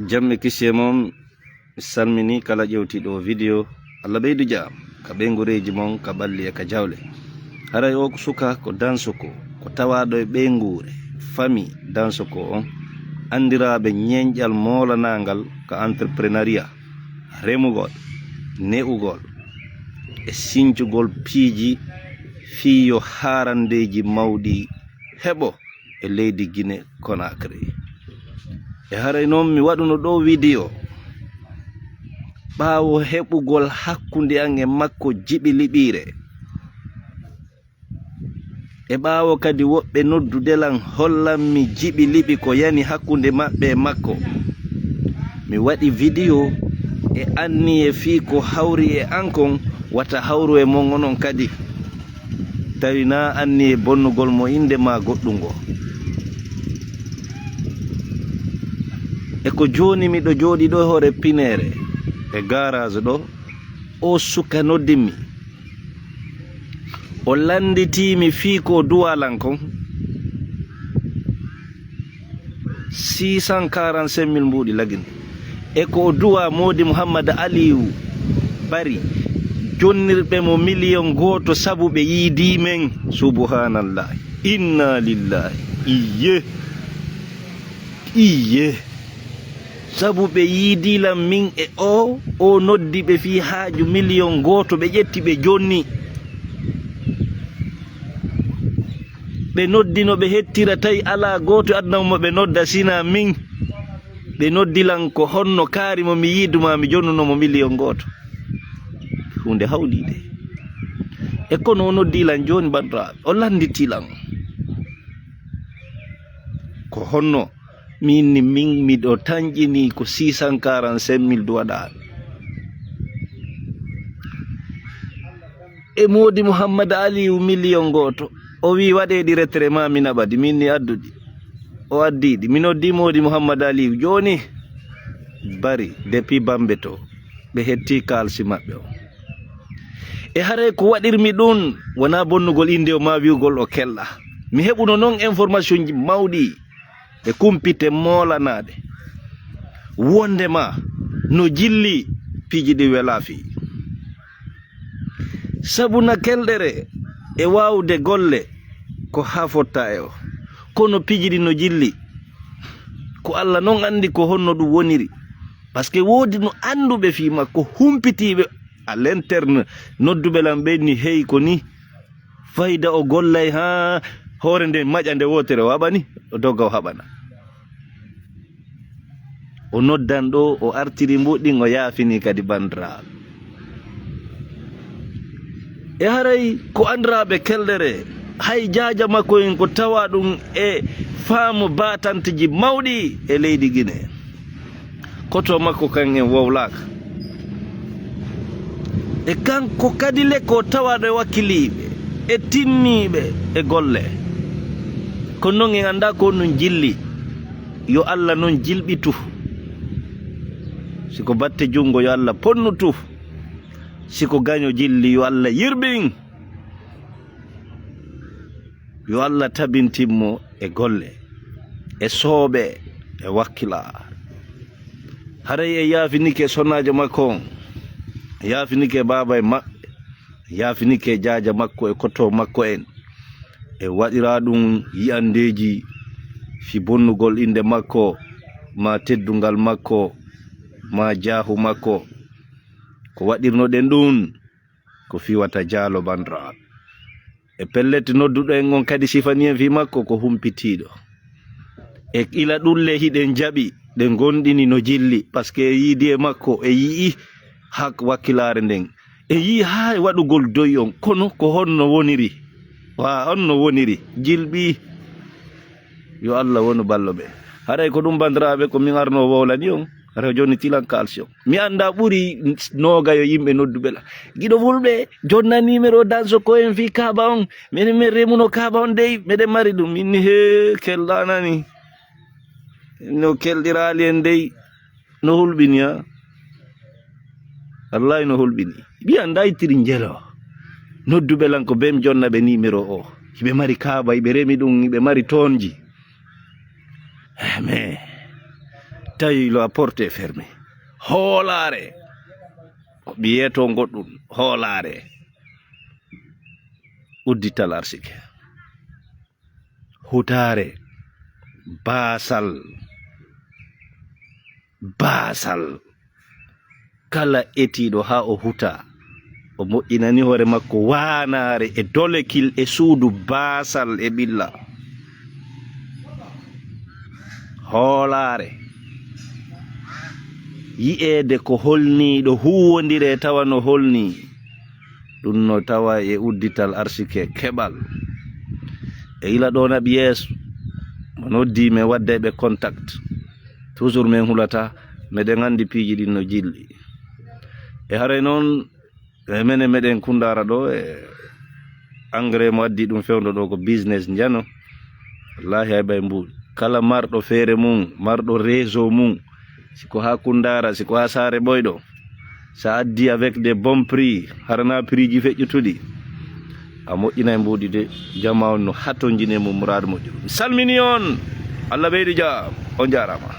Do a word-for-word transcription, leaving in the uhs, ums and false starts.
Jam e kisiyee mon. Mi salmini kala ƴewtiiɗo oo video. Allah ɓeydu jam ka ɓeynguureeji mon, ka ɓalli e ka jawle. Haray oo suka ko dansoko, ko tawaaɗo e ɓeynguure, famii dansoko on, anndiraaɓe ñeeñƴal moolanaangal ka entrepreneuriat, remugol, ne'ugol, e sincugol piiji fii yo haarandeeji mawɗi heɓo e leydi Gine Konakri. E haray non mi waɗuno ɗoo video ɓaawo heɓugol hakkunde an e makko jiɓi liɓiire. E ɓaawo kadi woɓɓe noddude lan hollan mi jiɓi liɓi ko yani hakkunde maɓɓe e makko. Mi waɗi video e anniye fii ko hawri e an kon wata hawru e mon onon kadi. Tawi naa anniye bonnugol mo innde maa goɗɗun goo. E ko jooni miɗo jooɗii ɗoo e hoore pineere e garage ɗoo, oo suka noddii mi. O lannditii mi fii ko o duwaa lan kon. Six cent quarante-cinq mille mbuuɗi lagin. E ko o duwaa Moodi Muhammad Aliyu Bari, jonnirɓe mo miliyon gooto sabu ɓe yiidii men. Subhanallah. Inna lillahi. Iye. Iye. Sabu ɓe yiidii lan min e oo, oo noddi ɓe fii haaju miliyon gooto, ɓe ƴetti ɓe jonni. Ɓe noddi no ɓe hettira, tawi alaa gooto e aduna mo ɓe nodda sinaa min. Ɓe noddi lan ko honno kaari mo mi yiidu maa mi jonnuno mo miliyon gooto. Huunde hawliinde. E kono o noddi lan jooni, banndiraaɓe, o lannditii lan. Ko honno min ni min miɗo tanƴinii ko six cent quarante-cinq mille duwaɗaa. E Moodi Muhammad Aliyu miliyon gooto. O wii, "Waɗee ɗi retrait maa mi naɓa ɗi, min ni addu ɗi." O addi ɗi. Mi noddi Moodi Muhammad Aliyu. Jooni Bari, depuis Bambe to, ɓe hetti kaalisi maɓɓe o. E haray ko waɗirmi ɗun, wonaa bonnugol innde o maa wi'ugol o kella. Mi heɓuno non information ji mawɗi e kumpite moolanaaɗe. Wonde maa no jilli piiji ɗi welaa fii. Sabu na kelɗere e waawde golle ko haa fotta e o. Kono piiji ɗi no jilli. Ko Alla non anndi ko honno ɗum woniri. Parce que woodi no annduɓe fii makko, humpitiiɓe à l'interne, nodduɓe lan ɓen ni, "Hey, ko ni." Fayda o gollay haa hoore nden maƴa nde wootere o haɓani, o dogga o haɓana. O noddan ɗo, o artiri mbuɗɗin, o yaafini kadi banndiraaɓe. E haray ko anndiraaɓe kelɗere, hay jaaja makko en ko tawa ɗum e faamu baatanteji mawɗi e leydi Gine. Koto makko kan en wowlaaka. E kanko kadi le ko tawaaɗo e wakkiliiɓe, e tinniiɓe e golle. Kono non en anndaa ko ɗum jilli. Yo Alla non jilɓitu. Si ko batte junngo, yo Alla ponnutu. Si ko gaño jilli, yo Alla yirɓin. Yo Alla tabintin mo e golle, e sooɓe, e wakkilaa. Haray en yaafinike sonnaajo makko on, en yaafinike baaba e maɓɓe, en yaafinike jaaja makko e koto makko en. E waɗira ɗum yi'andeeji fii bonnugol innde makko, maa teddungal makko, maa jaahu makko. Ko waɗirnoɗen ɗum, ko fii wata jaalo banndiraaɓe. E pellet, nodduɗo en on kadi sifani en fii makko ko humpitiiɗo. E ila ɗum le hiɗen jaɓi, ɗe ngonɗini no jilli, parce que e yiidi e makko, e yi'i hak wakkilaare nden. E yi'i haa e waɗugol doy on, kono ko honno woniri? Wa honno woniri? Jilɓi. Yo Alla wonu ballo ɓe. Haray ko ɗum, banndiraaɓe, ko min arno wowlani on. Haray jooni tilan calcium. Mi anndaa ɓuri noogayo yimɓe nodduɓe la. Giɗo fulɓe, jonna numéro danso ko en fii kaaba on. Minen min remuno kaaba on dey, meɗen mari ɗum. Min ni hee, kelɗanani. No kelɗiraali en dey. No hulɓini, a? Wallahi no hulɓini. Ɓiya ndaytiri njelo. Nodduɓe lan ko bem jonna ɓe numéro o. Hiɓe mari kaaba, hiɓe remi ɗum, hiɓe mari toonji. Eh, mais Tawi la porte est fermée. Hoolaare. Ɓiyeto goɗɗum hoolaare. Uddital arsike. Hutaare. Baasal. Baasal. Kala etiiɗo haa o huta, o moƴƴinani hoore makko waanaare e dolekil e suudu baasal e ɓilla. Hoolaare. Yi'eede ko holniiɗo huuwondire tawa no holnii. Ɗum no tawa e uddital arsike keɓal. E ila ɗo naɓi yeeso, mo noddi men wadde ɓe contact. Toujours min hulata, meɗen anndi piiji ɗin no jilli. E haray noon, e menen meɗen Kunndaara ɗo, e engrais mo addi ɗum fewndo ɗo ko business njano. Wallahi hay ɓay mbuuɗi. Kala marɗo feere mum, marɗo réseau mum, si ko haa Kunndaara, si ko haa Saare Ɓoyɗo, sa addi avec des bons prix, harana prix ji feƴƴutuɗi, a moƴƴinay mbuuɗi de, jama on no hatonjine mum muraadu moƴƴuru. Mi salmini on, Allah ɓeydu jam, on jaaraama.